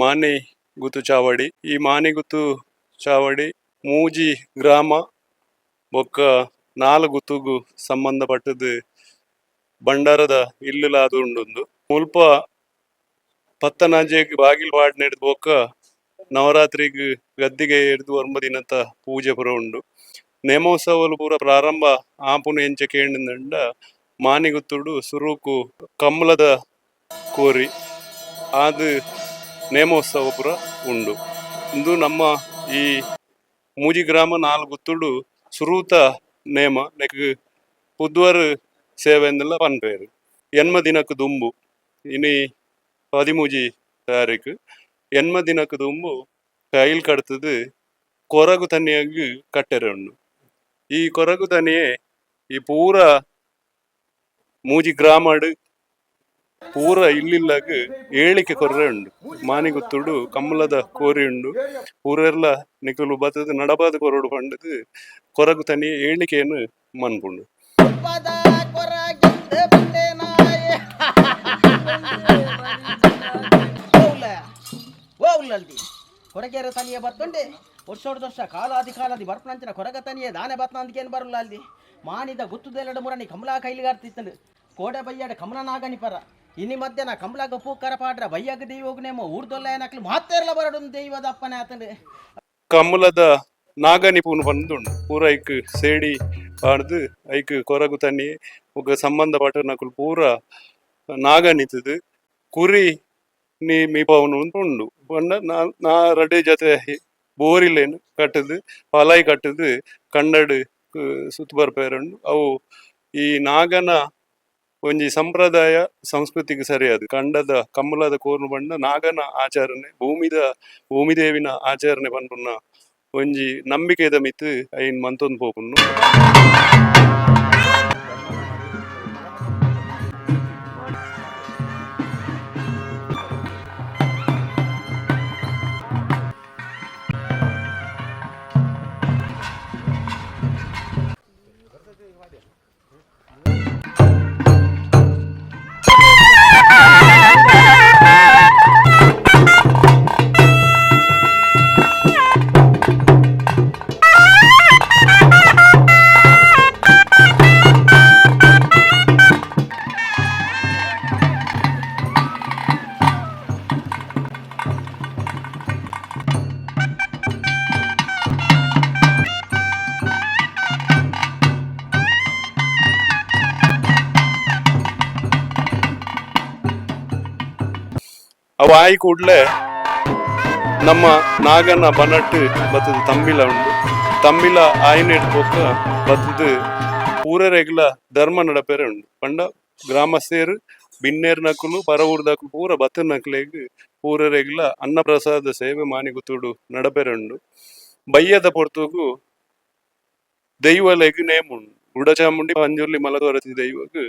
ಮಾನಿ ಗುತ್ತು ಚಾವಡಿ. ಈ ಮಾನಿಗುತ್ತು ಚಾವಡಿ ಮೂಜಿ ಗ್ರಾಮ ಬೊಕ್ಕ ನಾಲ್ ಗುತ್ತುಗು ಸಂಬಂಧಪಟ್ಟದು ಭಂಡಾರದ ಇಲ್ಲುಲ ಉಂಡುಂದು. ಮುಲ್ಪ ಪತ್ತನಾಜೆಗ್ ಬಾಗಿಲ್ ಪಾಡ್ನೆಡ್ದ್ ಬೊಕ್ಕ ನವರಾತ್ರಿಗ್ ಗದ್ದಿಗೆ ಏರ್ದು 9 ದಿನತ ಪೂಜೆ ಪೂರ ಉಂಡು. ನೇಮೋತ್ಸವಲು ಪೂರ ಪ್ರಾರಂಭ ಆಪುನು ಎಂಚ ಕೇಂಡ್ಂಡ ಮಾನಿಗುತ್ತುಡು ಸುರುಕು ಕಮ್ಮಲದ ಕೋರಿ ಆದ್ ನೇಮೋತ್ಸವ ಪೂರ ಉಂಡು. ಉಂದು ನಮ್ಮ ಈ ಮೂಜಿ ಗ್ರಾಮ ನಾಲ್ ಗುತ್ತುಡು ಸುರೂತ ನೇಮ ನೆಕ್ ಪುದ್ವರ್ ಸೇವೆಂದೆಲ್ಲ ಪನ್ಪೆರ್. 8 ದಿನಕ್ ದುಂಬು ಇನಿ 13 ತಾರೀಕು 8 ದಿನಕ್ ದುಂಬು ಕೈಲ್ ಕಡ್ತುದು ಕೊರಗು ತನಿಯಗ್ ಕಟ್ಟೆರೆ ಉಂಡು. ಈ ಕೊರಗು ತನಿಯೆ ಈ ಪೂರ ಮೂಜಿ ಗ್ರಾಮಡ್ ಪೂರ ಇಲ್ಲಿಲ್ಲಗ್ ಏಳಿಕೆ ಕೊರ್ರೆ ಉಂಡು. ಮಾನಿಗುತ್ತುಡು ಕಮ್ಮಲದ ಕೋರಿ ಉಂಡು. ಪೂರೆರ್ಲ ನಿಕುಲು ಬತ್ತುದು ನಡಪಾದ್ ಕೊರೊಡು ಪಂಡುದು ಕೊರಗು ತನಿಯೆ ಏಳಿಕೆಯನ್ನು ಮನ್ಪುಂಡು. ಕೊರಗೇರ ತನಿಯ ಬತ್ತೊಂಡೆ ವರ್ಷೋಡ್ ವರ್ಷ ಕಾಲಾದಿ ಕಾಲಾದಿ ಬರ್ಪನಂಚಿನ ಕೊರಗ ತನಿಯ ದಾನೆ ಬತ್ನಾಂದಿಕೇನು ಬರಲ್ಲ ಅಲ್ಲಿ ಮಾನಿದ ಗುತ್ತುದೆಲ್ಲಡ ಮುರಣಿ ಕಮಲಾ ಕೈಲಿಗಾರ್ತಿತ್ತಂಡು ಕೋಡೆ ಬಯ್ಯಾಡ ಕಮಲ ನಾಗನಿ ಪರ ಇನಿ ಮಧ್ಯಾಹ್ನ ಕಮಲಾಗ ಪೂಕರ ಪಾಡ್ರ ಬಯ್ಯಾಗ ದೈವೋಗ್ನೇಮೋ ಊರ್ದೊಲ್ಲ ಏನಕ್ಲು ಮಾತೇರ್ಲ ಬರಡು ದೈವದ ಅಪ್ಪನೆ ಆತಂಡು. ಕಮ್ಮಲದ ನಾಗನಿಪುನು ಪಂದುಂಡು. ಪೂರ ಐಕ್ ಸೇಡಿ ಪಾಡ್ದು ಐಕ್ ಕೊರಗು ತನಿ ಬೊಕ ಸಂಬಂಧ ಪಟ್ಟನಕುಲು ಪೂರ ನಾಗನಿತುದು ಕುರಿ ನೀ ಮೀಪಾವುನು ಅಂತ ಉಂಡು. ಪಂಡ ನಾ ರಡ್ಡ್ ಜತೆ ಬೋರಿಲೆನ್ ಕಟ್ಟುದು ಪಲಾಯಿ ಕಟ್ಟುದು ಕಂಡಡ್ ಸುತ್ತು ಬರ್ಪೆರುಂಡು. ಅವು ಈ ನಾಗನ ಒಂಜಿ ಸಂಪ್ರದಾಯ ಸಂಸ್ಕೃತಿಗೆ ಸರಿಯಾದ ಕಂಡದ ಕಮ್ಮಲದ ಕೋರ್ನು ಪಂಡ ನಾಗನ ಆಚರಣೆ ಭೂಮಿದ ಭೂಮಿದೇವಿನ ಆಚರಣೆ ಪನ್ಪುನ ಒಂಜಿ ನಂಬಿಕೆದ ಮಿತ್ತ್ ಐನ್ ಮಂತೊಂದು ಪೋಪುಂಡು. ಅವು ಆಯಿ ಕೂಡ್ಲೆ ನಮ್ಮ ನಾಗನ ಬನಟ್ಟು ಬತ್ತದ ತಂಬಿಲ ಉಂಡು. ತಂಬಿಲ ಆಯಿನೆಡ್ ಬೊಕ್ಕ ಬತ್ತದ ಪೂರೆರೆಗ್ಲ ಧರ್ಮ ನಡಪೆರೆ ಉಂಡು. ಪಂಡ ಗ್ರಾಮಸ್ಥೆರ್ ಬಿನ್ನೆರ್ ನಕುಲು ಪರವೂರ್ದಕುಲು ಪೂರ ಬತ್ತನಕ್ಲೆಗ್ ಪೂರೆರೆಗ್ಲ ಅನ್ನಪ್ರಸಾದ ಸೇವೆ ಮಾನಿಗುತ್ತುಡು ನಡಪೆರೆ ಉಂಡು. ಬಯ್ಯದ ಪೊರ್ತುಗು ದೈವಲೆಗ್ ನೇಮ ಉಂಡು. ಗುಡಚಾಮುಂಡಿ ಪಂಜುರ್ಲಿ ಮಲದೊರತಿ ದೈವಗ್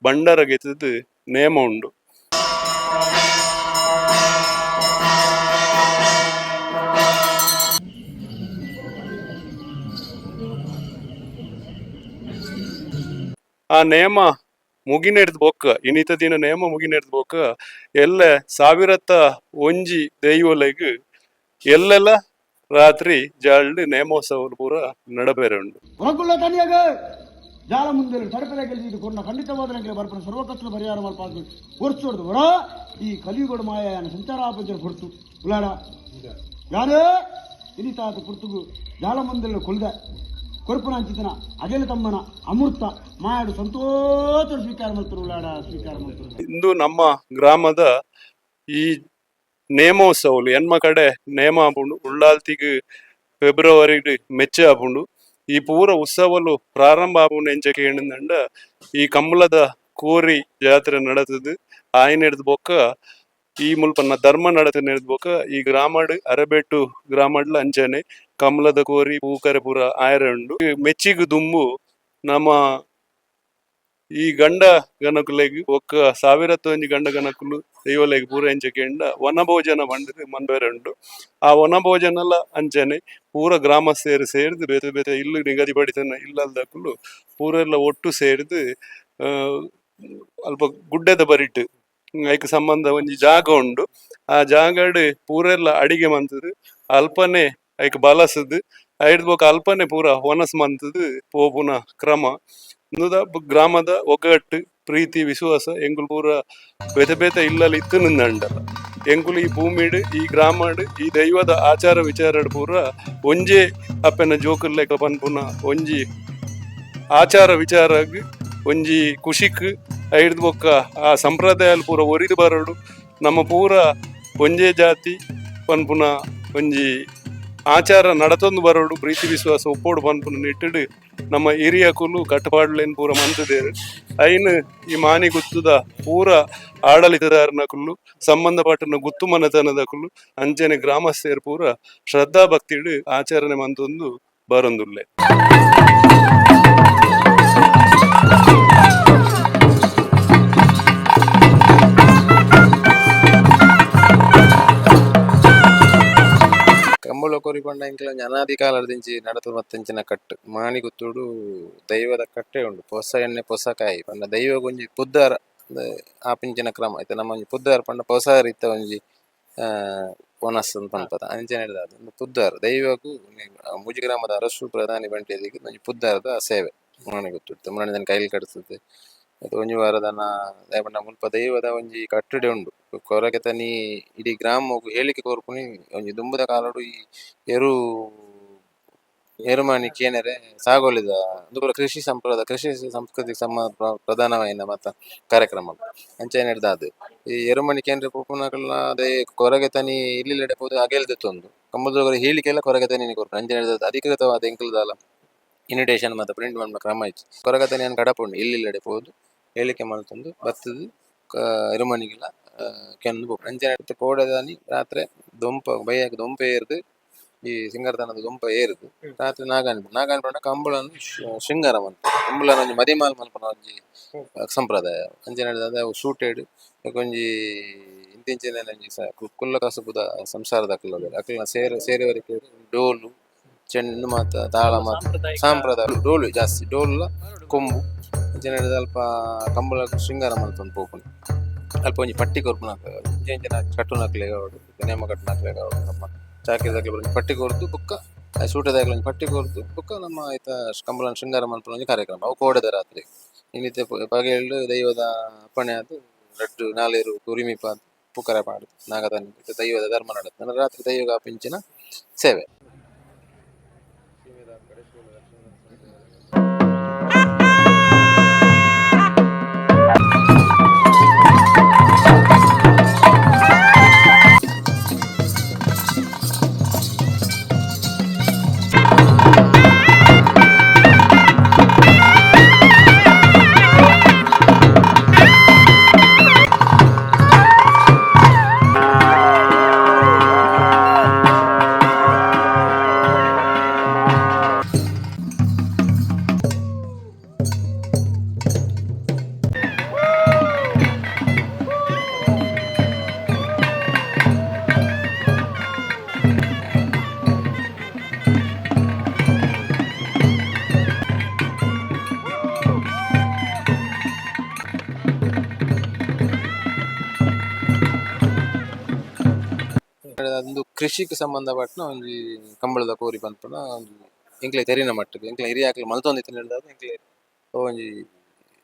ಭಂಡಾರ ಗೆತ್ತುದು ನೇಮ ಉಂಡು. ಆ ನೇಮ ಮುಗಿನೆಡ್ದ್ ಬೊಕ್ಕ ಇನಿತ ದಿನ ನೇಮ ಮುಗಿನೆಡ್ದ್ ಬೊಕ್ಕ ಎಲ್ಲ ಸಾವಿರತ್ತ ಒಂಜಿ ದೈವಲೆಗ್ ಎಲ್ಲೆಲ್ಲ ರಾತ್ರಿ ಜಾಲ್ಡ್ ನೇಮೋತ್ಸವ ಪೂರ ನಡಪೆರೆ ಉಂಡು. ಕೊರಕುಲ್ಲ ತನಿಯಗ ಜಾಲ ಮುಂದೆ ತಡಪೆರೆ ಗೆಲ್ಲಿದ್ದು ಕೊರ್ನ ಖಂಡಿತವಾದ ನಂಗೆ ಬರ್ಪನ ಸರ್ವಕತ್ಲ ಪರಿಹಾರ ಮಲ್ಪಾದು ಹೊರ್ಚೋಡ್ದು ಹೊರ ಈ ಕಲಿಯುಗಡು ಮಾಯನ ಸಂಚಾರಾಪಂಚನ ಹೊರ್ತು ಉಲಾಡ ಯಾರೇ ಇನಿತಾತ ಪುರ್ತುಗು ಜಾಲ ಮುಂದೆಲ್ಲ ಕೊಲ್ದ ಕೊರ್ಪುನ ಅಂಚಿತನ ಅಜಲ ತಮ್ಮನ ಅಮೃತ ಮಾಯಾಡು ಸಂತೋಷ ಸ್ವೀಕಾರ ಮಾಡ್ತಾರೆ ಉಲಾಡ ಸ್ವೀಕಾರ ಮಾಡ್ತಾರೆ. ಇಂದು ನಮ್ಮ ಗ್ರಾಮದ ಈ ನೇಮೋತ್ಸವಲು ಎನ್ಮ ಕಡೆ ನೇಮ ಆಪುಂಡು. ಉಳ್ಳಾಲ್ತಿಗ್ ಫೆಬ್ರವರಿ ಮೆಚ್ಚ ಆಪುಂಡು. ಈ ಪೂರ ಉತ್ಸವಲು ಪ್ರಾರಂಭ ಆಪುಂಡು ಎಂಚ ಕೇಂಡ ಈ ಕಮ್ಮಲದ ಕೋರಿ ಜಾತ್ರೆ ನಡತದು ಆಯ್ನೆಡ್ದ್ ಬೊಕ್ಕ ಈ ಮುಲ್ಪನ ಧರ್ಮ ನಡತ ಬೊಕ್ಕ ಈ ಗ್ರಾಮಡ್ ಅರಬೆಟ್ಟು ಗ್ರಾಮಡ್ಲ ಅಂಚನೆ ಕಮಲದ ಕೋರಿ ಪೂಕರೆ ಪೂರ ಆಯರೆ ಉಂಡು. ಮೆಚ್ಚಿಗ್ ದುಂಬು ನಮ್ಮ ಈ ಗಂಡ ಗಣಕುಲೆಗ್ ಬೊಕ್ಕ ಸಾವಿರತ್ತೊಂಜಿ ಗಂಡ ಗಣಕುಲು ದೈವಲೆಗ್ ಪೂರ ಎಂಚ ಕೇಂಡ ವನಭೋಜನ ಪಂಡುದು ಮನ್ಪೆರೆ ಉಂಡು. ಆ ವನಭೋಜನಲ ಅಂಚನೆ ಪೂರ ಗ್ರಾಮಸ್ಥರು ಸೇರ್ದು ಬೇತೆ ಬೇತೆ ಇಲ್ಲು ನಿಗದಿಪಡಿತನ ಇಲ್ಲಲ್ದಕುಲು ಪೂರೆಲ್ಲ ಒಟ್ಟು ಸೇರ್ದು ಅಲ್ಪ ಗುಡ್ಡೆದ ಬರಿಟ್ ಐಕ್ ಸಂಬಂಧ ಒಂಜಿ ಜಾಗ ಉಂಡು. ಆ ಜಾಗಡ್ ಪೂರೆಲ್ಲ ಅಡಿಗೆ ಮಂತುದು ಅಲ್ಪನೆ ಐಕ್ ಬಲಸುದು ಐಡ್ದ್ ಬೊಕ ಅಲ್ಪನೆ ಪೂರ ಒನಸ್ ಮಂತುದು ಪೋಪುನ ಕ್ರಮ. ಉಂದುದ ಗ್ರಾಮದ ಒಗ್ಗಟ್ಟು ಪ್ರೀತಿ ವಿಶ್ವಾಸ. ಎಂಕುಲು ಪೂರ ಬೇತೆ ಬೇತೆ ಇಲ್ಲಲ್ ಇತ್ತುಂಡಲ ಎಂಕುಲು ಈ ಭೂಮಿಡ್ ಈ ಗ್ರಾಮಡ್ ಈ ದೈವದ ಆಚಾರ ವಿಚಾರಡ್ ಪೂರ ಒಂಜೇ ಅಪ್ಪೆನ ಜೋಕುಲ್ ಲೆಕ್ಕ ಪನ್ಪುನ ಒಂಜಿ ಆಚಾರ ವಿಚಾರಗ್ ಒಂಜಿ ಖುಷಿಕ್ ಐಡ್ದ್ ಬೊಕ್ಕ ಆ ಸಂಪ್ರದಾಯ ಪೂರ ಒರಿದು ಬರಡು. ನಮ್ಮ ಪೂರ ಒಂಜೇ ಜಾತಿ ಪನ್ಪುನ ಒಂಜಿ ಆಚಾರ ನಡತೊಂದು ಬರಡು, ಪ್ರೀತಿ ವಿಶ್ವಾಸ ಒಪ್ಪೋಡು ಪನ್ಪುನ ನಿಟ್ಟಿಡ್ ನಮ್ಮ ಹಿರಿಯಕುಲು ಕಟ್ಟುಪಾಡ್ಲೇನ್ ಪೂರ ಮಂತುದೇರು. ಐನ್ ಈ ಮಾನಿ ಗುತ್ತುದ ಪೂರ ಆಡಳಿತದಾರನಕುಲು ಸಂಬಂಧಪಟ್ಟನ ಗುತ್ತು ಮನೆತನದಕುಲು ಅಂಚನೆ ಗ್ರಾಮಸ್ಥರು ಪೂರ ಶ್ರದ್ಧಾ ಭಕ್ತಿಡ್ ಆಚರಣೆ ಮಂತೊಂದು ಬರೊಂದುಲ್ಲೆ. ಕಂಬಳ ಕೋರಿ ಪಂಡ ಎಂಕ್ಲ ಒಂಜಿ ಅನಾದಿ ಕಾಲದಿಂಚಿ ನಡತು ಬತ್ತಿಂಚಿನ ಕಟ್ಟು ಮಾಣಿಗುತ್ತುಡು ದೈವದ ಕಟ್ಟೆ ಉಂಡು. ಪೊಸ ಎಣ್ಣೆ ಪೊಸ ಕಾಯಿ ಪಂಡ ದೈವಗ್ ಒಂಜಿ ಪುದ್ದಾರ್ ಆಪಿಂಚಿನ ಕ್ರಮ. ಇತ್ತೆ ನಮ್ಮ ಒಂಜಿ ಪುದ್ದಾರ್ ಪಂಡ ಪೊಸ ರೀತ ಒಂಜಿ ಒನಸ್ ಅಂದ್ ಪನ್ಪದ ಅಂಚನೆ ಉಂದು ಪುದ್ದಾರ್ ದೈವಗ್. ಮೂಜಿ ಗ್ರಾಮದ ಅರಸು ಪ್ರಧಾನಿ ಬಂಟೆದಿಗ್ ಒಂಜಿ ಪುದ್ದಾರ್ದ ಸೇವೆ ಮಾಣಿಗುತ್ತುಡು. ಮುರಾನಿ ಕೈಲ್ ಕಟ್ತುದು ಒಂಜಿ ವಾರದನ ದಾಯೆ ಪಂಡ ಮುಲ್ಪ ದೈವದ ಒಂಜಿ ಕಟ್ಟಡೆ ಉಂಡು. ಕೊರಗೆ ತನಿ ಇಡೀ ಗ್ರಾಮಗ್ ಹೇಳಿಕೆ ಕೊರ್ಪುನಿ. ಒಂಜಿ ದುಂಬುದ ಕಾಲೊಡು ಈ ಎರು ಎರುಮಾನಿ ಕೇನೆರೆ ಸಾಗೋಲಿದ ಉಂದು ಪೂರ ಕೃಷಿ ಸಂಪ್ರದಾಯ ಕೃಷಿ ಸಂಸ್ಕೃತಿ ಸಮ ಪ್ರಧಾನವಾಯಿನ ಮಾತ ಕಾರ್ಯಕ್ರಮ. ಅಂಚನೆ ದಾದ್ ಈ ಎರುಮಣಿ ಕೇಂದ್ರ ಪೋಪುನಕಲ್ನ ಅದೇ ಕೊರಗೆ ತನಿ ಇಲ್ಲಿಲ್ಲೆಡೆ ಪೋದು ಅಗೇಲ್ ದೆತ್ತೊಂದು ಕಂಬುಲದ ಹೇಳಿಕೆಲ್ಲ ಕೊರಗೆ ತನಿ ಕೊರ್ಪುನು. ಅಂಚನೆ ಅಧಿಕೃತವಾದ ಎಂಕುಲ್ದಾಲ ಇನ್ವಿಟೇಷನ್ ಮಾತ ಪ್ರಿಂಟ್ ಮನ್ಪುನ ಕ್ರಮ ಇಜ್ಜಿ. ಕೊರಗೆ ತನಿಯನ್ ಕಡಪುಂಡು ಇಲ್ಲಿಲ್ಲೆಡೆ ಪೋದು ಹೇಳಿಕೆ ಮಲ್ತೊಂದು ಬತ್ತುದು ಎರುಮಣಿಗೆಲ ಕೆಂದು ಪೋಪುಂಡು. ಅಂಚನೆ ಕೋಡೆದಾನಿ ರಾತ್ರೆ ದೊಂಪ ಬಯ್ಯಗ್ ದೊಂಪ ಏರ್ದು ಈ ಸಿಂಗಾರತನದ ದೊಂಪ ಏರ್ದು ರಾತ್ರಿ ನಾಗಾಣಿ ನಾಗಾಣಿ ಪಂಡ ಕಂಬಳನ್ ಶೃಂಗಾರ ಮನ್ಪುನ ಕಂಬಳನ ಒಂಜಿ ಮದಿಮಾಲ್ ಮನ್ಪುನ ಒಂಜಿ ಸಂಪ್ರದಾಯ. ಅಂಚನೆ ಅವು ಸೂಟೆಡ್ ಒಂಜಿ ಇಂಚಿಂಚಿನ ಒಂಜಿ ಕುಲ್ಲ ಕಸುಬುದ ಸಂಸಾರದಕುಲು ಅಕಲ್ನ ಸೇರು ಸೇರುವರೆಗೆ ಡೋಲು ಚೆಂಡು ಮಾತ ತಾಳ ಮಾತ ಸಾಂಪ್ರದಾಯ ಡೋಲು ಜಾಸ್ತಿ ಡೋಲ ಕೊಂಬು. ಅಂಚನೆ ಅಲ್ಪ ಕಂಬಳ ಶೃಂಗಾರ ಮಲ್ತೊಂದು ಪೋಪುಂಡು. ಅಲ್ಪ ಒಂಜಿ ಪಟ್ಟಿ ಕೊರ್ಪುನ ಇಂಚಿನ ಕಟ್ಟುನಕ್ಲೆಗ್ ಆವಡ್ ನೇಮ ಕಟ್ಟುನಕ್ಲೆಗ್ ಆವಡ್ ನಮ್ಮ ಚಾಕಿರಿದಕ್ಲೆ ಒಂಜಿ ಪಟ್ಟಿ ಕೊರ್ದು ಬೊಕ್ಕ ಸೂಟದಾಗ್ಲ ಒಂಜಿ ಪಟ್ಟಿ ಕೊರ್ದು ಬೊಕ್ಕ ನಮ್ಮ ಐತ ಕಂಬಳನ್ ಶೃಂಗಾರ ಮಲ್ಪುನ ಒಂಜಿ ಕಾರ್ಯಕ್ರಮ ಅವು ಕೋಡೆದ ರಾತ್ರಿ. ಇನ್ನಿತ್ತೆ ಪಗೆಲ್ಡ್ ದೈವದ ಅಪ್ಪಣೆ ಆದ್ ರಡ್ಡ್ ನಾಲೇರು ಕುರಿಮಿಪಾದ್ ಪುಕರೆ ಪಾಡ್ದ್ ನಾಗತನಿ ದೈವದ ಧರ್ಮ ನಡತ್ ರಾತ್ರಿ ದೈವಗ್ ಆಪಿಂಚಿನ ಸೇವೆ. ಒಂದು ಕೃಷಿಗೆ ಸಂಬಂಧಪಟ್ಟಿನ ಒಂಜಿ ಕಂಬಳದ ಕೋರಿ ಪನ್ಪುನ ಒಂಜಿ ಎಂಕ್ಲೆ ತೆರಿನ ಮಟ್ಟಿಗೆ ಎಂಕ್ಲೆ ಹಿರಿಯಾಕ್ಲು ಮಲ್ತೊಂದಿತ್ತಿನ ಎಂಕ್ಲೆ ಒಂಜಿ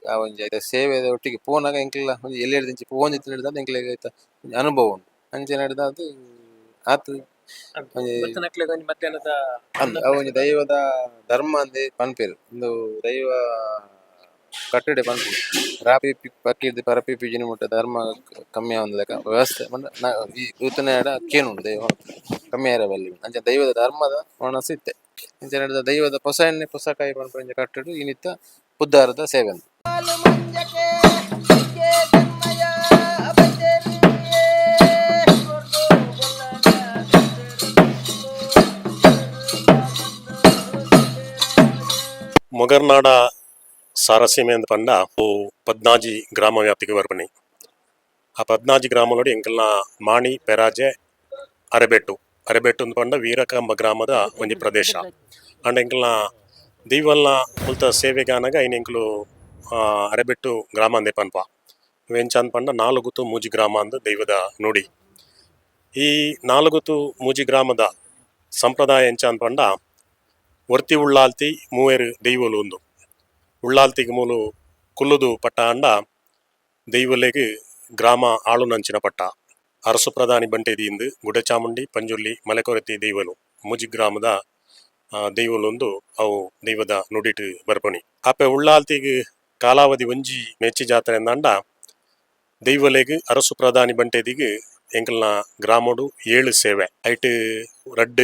ಆ ಒಂಜಿ ಐತ ಸೇವೆದ ಒಟ್ಟಿಗೆ ಪೋನಾಗ ಎಂಕ್ಲ ಒಂಜಿ ಎಲ್ಲೆಡ್ದಿಂಚಿ ಪೋವೊಂದಿತ್ತಿನ ಹಿಡ್ದಾದ್ ಎಂಕ್ಲೆಗ್ ಐತ ಒಂಜಿ ಅನುಭವ ಉಂಡು. ಅಂಚೆನೆ ಹಿಡ್ದಾದ್ ಆತ್ ಒಂಜಿ ಬತ್ತನಕ್ಲೆಗ್ ಒಂಜಿ ಮಧ್ಯಾಹ್ನದ ಅಂದ್ ಅವು ಒಂಜಿ ದೈವದ ಧರ್ಮ ಅಂದೇ ಪನ್ಪೆರ್. ಉಂದು ದೈವ ಕಟ್ಟಡೆ ಪನ್ಪುಂಡು ರಾಪಿ ಪಕ್ಕಿರ್ದ್ ಪರಪಿ ಪಿಜಿನ ಮುಟ್ಟ ಧರ್ಮ ಕಮ್ಮಿ ಆವಂದಿಲೆಕ ವ್ಯವಸ್ಥೆ ಪಂಡ ಈ ತೂತುನಾಡ ಕೇನುಂಡು ದೈವ ಕಮ್ಮಿ ಆಯೆರೆ ಬಲ್ಲಿ ಅಂಚ ದೈವದ ಧರ್ಮದ ಒಣಸ್ ಇತ್ತೆ. ಇಂಚ ದೈವದ ಪೊಸ ಎಣ್ಣೆ ಪೊಸ ಕಾಯಿ ಪನ್ಪುನ ಒಂಜಿ ಕಟ್ಟಡು ಇನಿತ್ತ ಪುದ್ದಾರದ ಸೇವೆ. ಮೊಗರ್ನಾಡ ಸಾರಸೀಮೆ ಅಂದ್ ಪಂಡ ಓ ಪದ್ನಾಜಿ ಗ್ರಾಮ ವ್ಯಾಪ್ತಿಗೆ ಬರ್ಪಣಿ. ಆ ಪದ್ನಾಜಿ ಗ್ರಾಮಲೋಡು ಎಂಕಲ್ನ ಮಾಣಿ ಪೆರಾಜೆ ಅರೆಬೆಟ್ಟು ಅರೆಬೆಟ್ಟು ಅಂದ್ ಪಂಡ ವೀರಕಂಬ ಗ್ರಾಮದ ಒಂಜಿ ಪ್ರದೇಶ. ಅಂಡ ಎಂಕಲ್ನ ದೈವಲ್ನ ಮುಲ್ತ ಸೇವೆಗಾನಗ ಐನ್ ಎಂಕುಲು ಅರೆಬೆಟ್ಟು ಗ್ರಾಮ ಅಂದೆ ಪನ್ಪ. ವೆಂಚಾನ್ ಪಂಡ ನಾಲುಗುತ್ತು ಮೂಜಿ ಗ್ರಾಮ ಅಂದ್ ದೈವದ ನುಡಿ. ಈ ನಾಲುಗುತ್ತು ಮೂಜಿ ಗ್ರಾಮದ ಸಂಪ್ರದಾಯ ಎಂಚಾನ್ ಪಂಡ ಒರ್ತಿ ಉಳ್ಳಾಲ್ತಿ ಮೂವೆರ್ ದೈವಲು ಉಂದು. ಉಳ್ಳಾಲ್ತಿಗ್ ಮೂಲು ಕುಲ್ಲುದು ಪಟ್ಟ ಅಂಡ ದೈವಲೆಗ್ ಗ್ರಾಮ ಆಳುನಂಚಿನ ಪಟ್ಟ. ಅರಸು ಪ್ರಧಾನಿ ಬಂಟೆ ದೀಂದ್ ಗುಡಚಾಮುಂಡಿ ಪಂಜುರ್ಲಿ ಮಲೆಕೊರತಿ ದೈವಲು ಮೂಜಿ ಗ್ರಾಮದ ದೈವಲೊಂದು ಅವು ದೈವದ ನುಡಿಟ್ ಬರ್ಪಣಿ. ಅಪೆ ಉಳ್ಳಾಲ್ತಿಗ್ ಕಾಲಾವಧಿ ಒಂಜಿ ಮೆಚ್ಚಿ ಜಾತ್ರೆ ಅಂದಾಂಡ ದೈವಲೆಗ್ ಅರಸು ಪ್ರಧಾನಿ ಬಂಟೆದಿಗ್ ಎಂಕಲ್ನ ಗ್ರಾಮೊಡು 7 ಸೇವೆ. ಐಟ್ ರಡ್ಡ್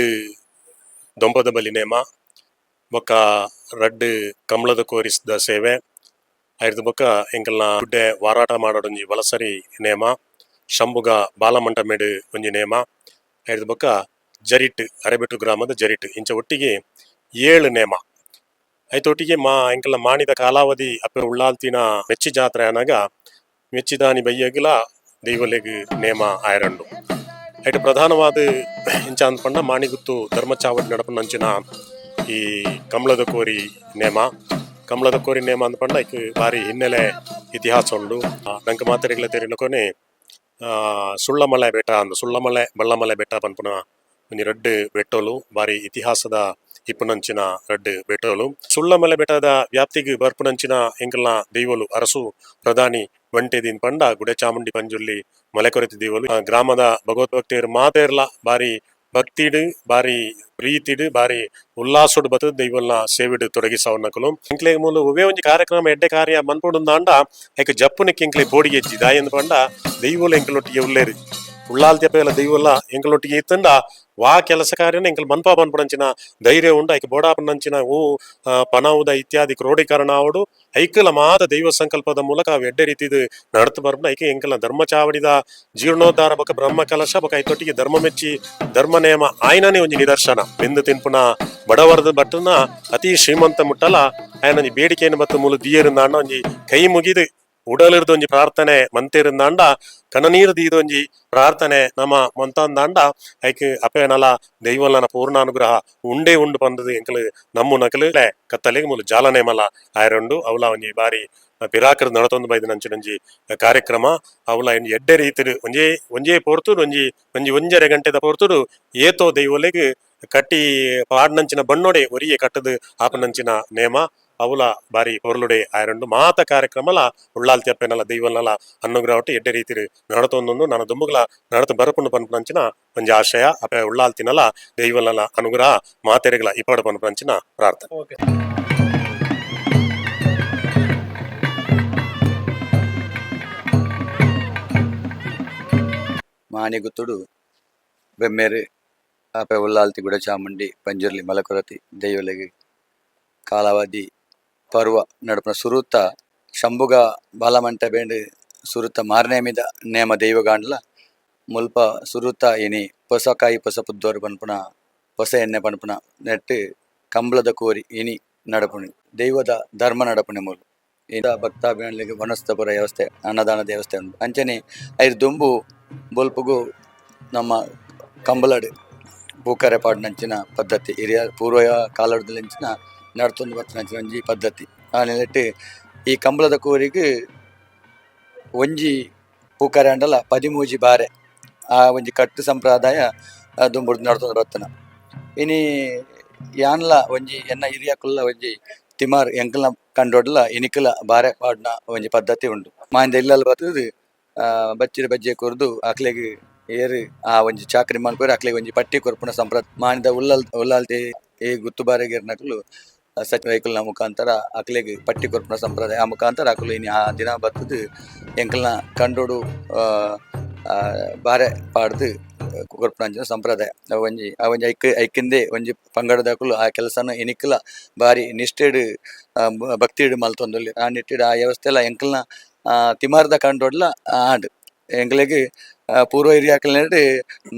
ದೊಂಪದ ಬಲಿ ನೇಮ ಬೊಕ್ಕ ರಡ್ಡ್ ಕಮಲದ ಕೋರಿಸ್ದ ಸೇವೆ, ಐರ್ದ್ ಬೊಕ್ಕ ಎಂಕಲ್ನ ಗುಡ್ಡೆ ವಾರಾಟ ಮಾಡೋಡೊಂಜಿ ವಲಸರಿ ನೇಮ, ಶಂಭುಗ ಬಾಲಮಂಟಮೇಡು ಒಂಜಿ ನೇಮ, ಐರ್ದ್ ಬೊಕ್ಕ ಜರಿಟ್ ಅರೆಬೆಟ್ಟು ಗ್ರಾಮದ ಜರಿಟ್ ಇಂಚ ಒಟ್ಟಿಗೆ 7 ನೇಮ. ಐತೊಟ್ಟಿಗೆ ಮಾ ಎಂಕಲ್ನ ಮಾಣಿದ ಕಾಲಾವಧಿ ಅಪ್ಪೆ ಉಳ್ಳಾಲ್ತಿನ ಮೆಚ್ಚಿ ಜಾತ್ರೆ ಅನಗ ಮೆಚ್ಚಿದಾನಿ ಬಯ್ಯಗ್ಲ ದೈವಲೆಗ್ ನೇಮ ಆಯರಂಡು. ಐಟ್ ಪ್ರಧಾನವಾದ ಇಂಚ ಅಂದ್ಪಂಡ ಮಾಣಿಗುತ್ತು ಧರ್ಮಚಾವಡಿ ನಡಪುನಂಚಿನ ಈ ಕಮಲದ ಕೋರಿ ನೇಮ. ಕಮಲದ ಕೋರಿ ನೇಮ ಅಂದ್ಪಂಡ ಐಕ್ ಬಾರಿ ಹಿನ್ನೆಲೆ ಇತಿಹಾಸ ಉಂಡು. ನಂಕ್ ಮಾತೆರೆಗ್ಲ ತೆರಿನಕೊನೆ ಸುಳ್ಳಮಲೆ ಬೆಟ್ಟ ಅಂದ್ ಸುಳ್ಳಮಲೆ ಬಳ್ಳಮಲೆ ಬೆಟ್ಟ ಪನ್ಪುನ ಒಂಜಿ ರಡ್ಡ್ ಬೆಟ್ಟೋಲು ಬಾರಿ ಇತಿಹಾಸದ ಇಪ್ಪುನಂಚಿನ ರಡ್ಡ್ ಬೆಟ್ಟೋಲು. ಸುಳ್ಳಮಲೆ ಬೆಟ್ಟದ ವ್ಯಾಪ್ತಿಗ್ ಬರ್ಪುನಂಚಿನ ಎಂಕಲ್ನ ದೈವಲು ಅರಸು ಪ್ರಧಾನಿ ಬಂಟೆದಿನ್ ಪಂಡ ಗುಡೆ ಚಾಮುಂಡಿ ಪಂಜುರ್ಲಿ ಮಲೆಕೊರತಿ ದೈವಲು. ಗ್ರಾಮದ ಭಗವದ್ಭಕ್ತರು ಮಾತೆರ್ಲ ಬಾರಿ ಭಕ್ತಿಡ್ ಬಾರಿ ಪ್ರೀತಿಡ್ ಬಾರಿ ಉಲ್ಲಾಸೊಡು ಬತ್ತುದು ದೈವಲ್ನ ಸೇವೆಡ್ ತೊಡಗಿಸಾವನಕುಲು. ಎಂಕ್ಲೆಗ್ ಮೂಲು ಒವ್ವೇ ಒಂಜಿ ಕಾರ್ಯಕ್ರಮ ಎಡ್ಡೆ ಕಾರ್ಯ ಮನ್ಪೊಡುಂದಾಂಡ ಐಕ್ ಜಪ್ಪುನೆಕ್ ಎಂಕ್ಲೆ ಪೋಡಿಗೆ ಎಜ್ಜಿ. ದಾಯೆಂದ್ ಪಂಡ ದೈವಲು ಎಂಕಲೊಟ್ಟಿಗೆ ಉಲ್ಲೇರು. ಉಳ್ಳಾಲ್ತಿ ಅಪೇಲ ದೈವಲ ಎಂಕಲೊಟ್ಟಿಗೆ ಇತ್ತಂಡ ವಾ ಕೆಲಸ ಕಾರ್ಯನ ಎಂಕಲ್ ಮನ್ಪ ಪನ್ಪುನಂಚಿನ ಧೈರ್ಯ ಉಂಡು. ಐಕ್ ಬೋಡಾಪುನಂಚಿನ ಓ ಪನವುದ ಇತ್ಯಾದಿ ಕ್ರೋಢೀಕರಣ ಆವೊಡು ಐಕುಲ ಮಾತ ದೈವ ಸಂಕಲ್ಪದ ಮೂಲಕ ಅವು ಎಡ್ಡೆ ರೀತಿದ್ ನಡತು ಬರ್ಪುನ. ಐಕೆ ಎಂಕಲ್ನ ಧರ್ಮ ಚಾವಡಿದ ಜೀರ್ಣೋದ್ಧಾರ ಬೊಕ ಬ್ರಹ್ಮ ಕಲಶ ಬೊಕ ಐತೊಟ್ಟಿಗೆ ಧರ್ಮ ಮೆಚ್ಚಿ ಧರ್ಮ ನೇಮ ಆಯ್ನನೇ ಒಂಜಿ ನಿದರ್ಶನ. ಬೆಂದು ತಿನ್ಪುನ ಬಡವರದ ಬಟ್ಟುನ ಅತಿ ಶ್ರೀಮಂತ ಮುಟ್ಟಲ ಆಯನ ಒಂಜಿ ಬೇಡಿಕೆಯನ್ನು ಬತ್ತು ಮೂಲು ದಿಯೇರುಂದಾಂಡ ಒಂಜಿ ಕೈ ಮುಗಿದು ಉಡಲಿರ್ದ ಒಂಜಿ ಪ್ರಾರ್ಥನೆ ಮಂತಿರುಂದಾಂಡ ಕಣನೀರು ದೀದೊಂಜಿ ಪ್ರಾರ್ಥನೆ ನಮ ಮಂತಂದಾಂಡ ಐಕ್ ಅಪೇನಲ ದೈವಲನ ಪೂರ್ಣಾನುಗ್ರಹ ಉಂಡೇ ಉಂಡು ಪಂದದು ಎಂಕಲು ನಮ್ಮು ನಕಲು ಕತ್ತಲೆಗ್ ಮೂಲು ಜಾಲನೇಮಲ ಆಯರುಂಡು. ಅವಲ ಒಂಜಿ ಬಾರಿ ಪಿರಾಕರ್ ನಡತೊಂದು ಬೈದಿನಂಚಿನೊಂಜಿ ಕಾರ್ಯಕ್ರಮ. ಅವಲ ಒಂಜಿ ಎಡ್ಡೆ ರೀತಿಡ್ ಒಂಜೇ ಒಂಜೇ ಪೊರ್ತುಡು ಒಂಜಿ ಒಂಜಿ ಒಂಜರೆ ಗಂಟೆದ ಪೊರ್ತುಡು ಏತೋ ದೈವಲೆಗ್ ಕಟ್ಟಿ ಪಾಡ್ನಂಚಿನ ಬಣ್ಣೋಡೆ ಒರಿಯೆ ಕಟ್ಟದು ಆಪನಂಚಿನ ನೇಮ. ಅವಲ ಬಾರಿ ಪೊರ್ಲುಡೆ ಆಯರುಂಡು. ಮಾತ ಕಾರ್ಯಕ್ರಮಲ ಉಳ್ಳಾಲ್ತಿ ಅಪ್ಪೆನಲ ದೈವಲನಲ ಅನುಗ್ರಹ ಒಟ್ಟು ಎಡ್ಡೆ ರೀತಿಡ್ ನಡತೊಂದುಂಡು. ನನ ದುಂಬುಗ್ಲ ನಡತು ಬರಪುಂಡು ಪನ್ಪುನಂಚಿನ ಒಂಜಿ ಆಶಯ. ಅಪ್ಪೆ ಉಳ್ಳಾಲ್ತಿನಲ ದೈವಲನ ಅನುಗ್ರಹ ಮಾತೆರೆಗ್ಲ ಇಪ್ಪಡು ಪನ್ಪುನಂಚಿನ ಪ್ರಾರ್ಥನೆ. ಮಾಣಿಗುತ್ತುಡು ಬೆಮ್ಮೇರು ಆಪೆ ಉಳ್ಳಾಲ್ತಿ ಗುಡಚಾಮುಂಡಿ ಪಂಜುರ್ಲಿ ಮಲಕೊರತಿ ದೈವಲೆಗ್ ಕಾಲಾವಧಿ ಪರ್ವ ನಡಪುನ ಸುರುತ ಶಂಭುಗ ಬಾಲಮಂಟ ಬೇಂಡ್ ಸುರುತ ಮಾರನೇಮಿದ ನೇಮ ದೈವಗಾಂಡ್ಲ ಮುಲ್ಪ ಸುರುತ ಇನಿ ಪೊಸಕಾಯಿ ಪೊಸ ಪುದ್ದೋರು ಪನ್ಪುನ ಪೊಸ ಎಣ್ಣೆ ಪನ್ಪುನ ನೆಟ್ ಕಂಬ್ಳದ ಕೋರಿ ಇನಿ ನಡಪುನಿ ದೈವದ ಧರ್ಮ ನಡಪುನಿ ಮೂಲು. ಇದ ಭಕ್ತಾಭಿಮಾನಿಗಳಿಗೆ ವನಸ್ತಪುರ ವ್ಯವಸ್ಥೆ ಅನ್ನದಾನ ವ್ಯವಸ್ಥೆ ಉಂಟು. ಅಂಚನೆ ಐರ್ ದುಂಬು ಬೊಲ್ಪುಗು ನಮ್ಮ ಕಂಬಳಡ್ ಪೂಕರೆ ಪಾಡ್ನಂಚಿನ ಪದ್ಧತಿ ಹಿರಿಯ ಪೂರ್ವ ಕಾಲಡ್ದಿಂಚಿನ ನಡ್ತೊಂದು ಬತ್ತಿನಂಚಿನ ಒಂಜಿ ಪದ್ಧತಿ. ಆ ನೆಲೆಟ್ ಈ ಕಂಬಳದ ಕೋರಿಗ್ ಒಂಜಿ ಪೂಕರೆ ಆಂಡಲ 13 ಬಾರೆ ಆ ಒಂಜಿ ಕಟ್ಟು ಸಂಪ್ರದಾಯ ದುಂಬುರ್ದು ನಡ್ತೊಂದು ಬತ್ತನ. ಇನಿ ಯಾನ್ಲ ಒಂಜಿ ಎನ್ನ ಹಿರಿಯಕುಲ್ಲ ಒಂಜಿ ತಿಮಾರ್ ಎಂಕಲ್ನ ಕಂಡೊಡ್ಲ ಇನಿಕುಲ ಬಾರೆ ಪಾಡ್ನ ಒಂಜಿ ಪದ್ಧತಿ ಉಂಡು. ಮಾಂದ ಇಲ್ಲಲ್ ಬತ್ತುದು ಬಚ್ಚಿರ ಬಜ್ಜೆ ಕೊರ್ದು ಅಕ್ಲೆಗ್ ಏರು ಆ ಒಂಜಿ ಚಾಕ್ರಿ ಮನ್ಪುವೆರ್ ಅಕ್ಲೆಗ್ ಒಂಜಿ ಪಟ್ಟಿ ಕೊರ್ಪುನ ಸಂಪ್ರದಾಯ. ಮಾನಿದ ಉಳ್ಳಲ್ ಉಳ್ಳಾಲ್ತಿ ಈ ಗುತ್ತು ಬಾರೆಗಿರ್ನಕುಲು ಸಚಿವ ಮುಖಾಂತರ ಅಕ್ಲೆಗ್ ಪಟ್ಟಿ ಕೊರ್ಪುನ ಸಂಪ್ರದಾಯ. ಆ ಮುಖಾಂತರ ಅಕುಲು ಇನಿ ಆ ದಿನ ಬತ್ತುದು ಎಂಕಲ್ನ ಕಂಡೋಡು ಬಾರೆ ಪಾಡ್ದು ಕೊರ್ಪುನಂಚಿನ ಸಂಪ್ರದಾಯ. ಒಂಜಿ ಆ ಒಂಜಿ ಐಕ್ ಐಕಿಂದೆ ಒಂಜಿ ಪಂಗಡದಕುಲು ಆ ಕೆಲಸನ ಇನಿಕ್ಲ ಬಾರಿ ನಿಷ್ಠೆಡ್ ಭಕ್ತಿಡ್ ಮಲ್ತೊಂದುಲ್ಲೆರ್. ಆ ನಿಟ್ಟಿಡ್ ಆ ವ್ಯವಸ್ಥೆಲ ಎಂಕಲ್ನ ತಿಮಾರ್ದ ಕಂಡೋಡ್ಲ ಆಂಡ್. ಎಂಕ್ಲೆಗ್ ಪೂರ್ವ ಹಿರಿಯಾಕಲ್ನೆಡ್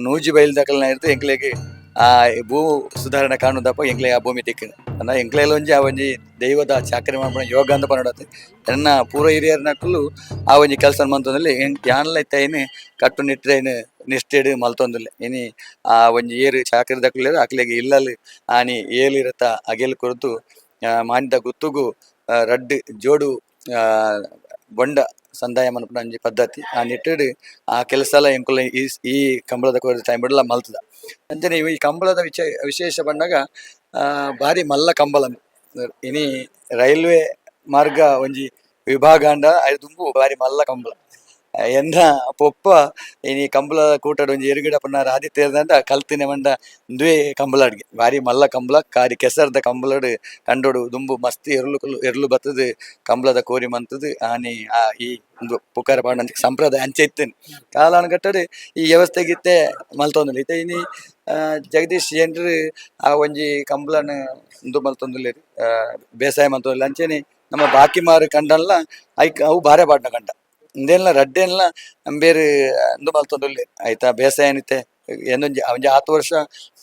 ನೂಜಿ ಬೈಲ್ದಕಲ್ನ ಎಂಕ್ಲೆಗ್ ಆ ಭೂ ಸುಧಾರಣೆ ಕಾನೂನು ಎಂಕ್ಲೆಗ್ ಆ ಭೂಮಿ ತಿಕ್ಕಿನ ಅಂಡ ಎಂಕ್ಲೆಲ ಒಂಜಿ ಆ ಒಂಜಿ ದೈವದ ಚಾಕರಿ ಮನ್ಪುನ ಯೋಗ ಅಂದ್ ಪನೊಡಾತೆ. ಎನ್ನ ಪೂರ್ವ ಹಿರಿಯರ್ನಕುಲು ಆ ಒಂಜಿ ಕೆಲಸ ಮಲ್ತೊಂದುಲ್ಲೆ. ಯಾನ್ಲ ಇತ್ತೆ ಐನ್ ಕಟ್ಟುನಿಟ್ಟಿನ ನಿಷ್ಠೆಡ್ ಮಲ್ತೊಂದುಲ್ಲೆ. ಇನಿ ಆ ಒಂಜಿ ಏರ್ ಚಾಕರಿದಕುಲ್ಲೆರ್ ಅಕ್ಲೆಗ್ ಇಲ್ಲಲ್ ಆನಿ ಏಲ್ ಇರತ ಅಗೆಲ್ ಕೊರ್ದು ಮಾನಿದ ಗುತ್ತುಗು ರಡ್ಡ್ ಜೋಡು ಬೊಂಡ ಸಂದಾಯ ಮನ್ಪುನ ಒಂಜಿ ಪದ್ಧತಿ. ಆ ನಿಟ್ಟುಡು ಆ ಕೆಲಸಲ ಎಂಕುಲ ಈ ಈ ಕಂಬಳದ ಕೋರಿ ಟೈಮ್ ಬಿಡಲ ಮಲ್ತದ. ಅಂಚನೆ ಈ ಕಂಬಳದ ವಿಶೇಷ ಪನ್ನಗ ಬಾರಿ ಮಲ್ಲ ಕಂಬಳ. ಇನಿ ರೈಲ್ವೆ ಮಾರ್ಗ ಒಂಜಿ ವಿಭಾಗಾಂಡ ದುಂಬು ಬಾರಿ ಮಲ್ಲ ಕಂಬಳ. ಎನ್ನ ಪೊಪ್ಪ ಇನಿ ಕಂಬಳ ಕೂಟಡ್ ಒಂಜಿ ಎರುಗಡ ಪನ್ನಾರ ಆದಿತ್ಯದಂಡ ಕಲ್ತಿನ ಮಂಡ ಉಂದುವೇ ಕಂಬಳ ಅಡ್ಗೆ. ಬಾರಿ ಮಲ್ಲ ಕಂಬಳ, ಕಾರಿ ಕೆಸರ್ದ ಕಂಬಳಡ್ ಕಂಡೋಡು ದುಂಬು ಮಸ್ತ್ ಎರುಲು ಎರುಲು ಬತ್ತದು ಕಂಬಳದ ಕೋರಿ ಮಂತದು ಆನಿ ಆ ಈ ಉಂದು ಪುಕಾರ ಪಾಡಂತ ಸಂಪ್ರದಾಯ ಅಂಚೆ ಇತ್ತೇನೆ. ಕಾಲಾನುಗಟ್ಟಡ್ ಈ ವ್ಯವಸ್ಥೆ ಗಿತ್ತೆ ಮಲ್ತೊಂದುಲ್ಲೆ. ಇತ್ತೆ ಇನಿ ಜಗದೀಶ್ ಜೈನ್ರು ಆ ಒಂಜಿ ಕಂಬಳನ್ ಉಂದು ಮಲ್ತೊಂದುಲ್ಲೆರ್, ಬೇಸಾಯ ಮಲ್ತೊಂದುಲ್ಲೆರ್. ಅಂಚೆನೆ ನಮ್ಮ ಬಾಕಿಮಾರು ಕಂಡನ್ಲ ಐಕ್ ಅವು ಬಾರೆ ಪಾಡ್ನ ಕಂಡ ಇಂದೆಲ್ಲ ರಡ್ಡೆನ್ಲ ಅಂಬೇರು ಉಂದು ಮಲ್ತೊಂದುಲ್ಲೆರ್ ಐತ ಬೇಸಾಯ ಇತ್ತೆ ಏನೊಂಜಿ ಒಂಜಿ ಆತ್ ವರ್ಷ